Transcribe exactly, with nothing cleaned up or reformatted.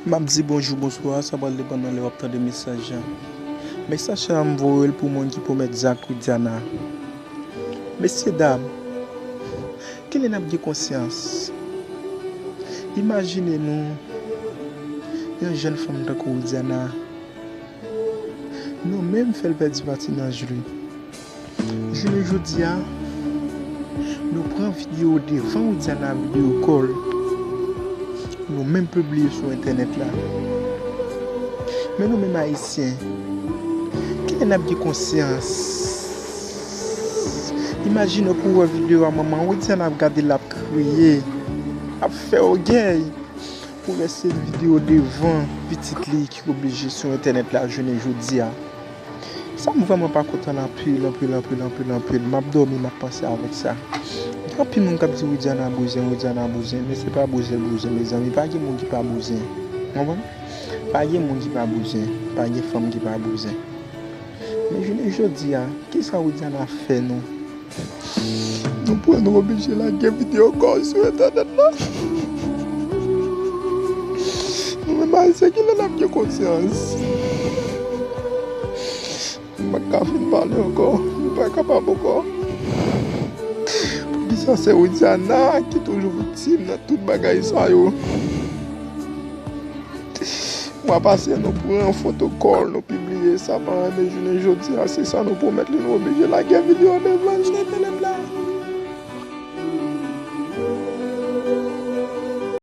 M ap di bonjou, bonswa, sa pral depann nan lè w ap tande mesaj la. Mesaj sa a, m voye l pou moun ki pwomèt zak Widiana. Mesyedam, kilè n ap gen konsyans? Imajine nou, yon jèn fanm tankou Widiana, nou menm fè l pèdi patinaj li. Jounen jodi a, nou pran videyo devan Widiana, videyo kò l, nou menm pibliye sou entènèt la. Men nou menm Ayisyen, kilè n ap gen konsyans? Imajine w pou w wè videyo a, manman Widiana ap gade l, ap kriye, ap fè ògèy pou lèse videyo devan pitit li ki oblije sou entènèt la jounen jodi a. Sa m vrèman pa kontan l anpil, anpil, anpil, anpil, anpil. M ap dòmi, m ap panse avèk sa. Gen anpil moun k ap di Widiana bouzen, Widiana bouzen, men se pa bouzen, bouzen, mezanmi. Pa gen moun ki pa bouzen. Konprann? Pa gen moun ki pa bouzen. Pa gen fanm ki pa bouzen. Men jounen jodi a, kisa Widiana fè nou? Nou pran, nou oblije lage videyo kò l sou entènèt la. Nou menm Ayisyen, kilè n ap gen konsyans? M pa ka fin pale ankò. M pa kapab ankò. Poukisa se Widiana ki toujou viktim nan tout bagay sa yo? Mwa pase, nou pran foto kò l, nou pibliye sa, pa renmen jounen jodi a, se sa nou pwomèt li, nou oblije lage videyo devan l sou entènèt.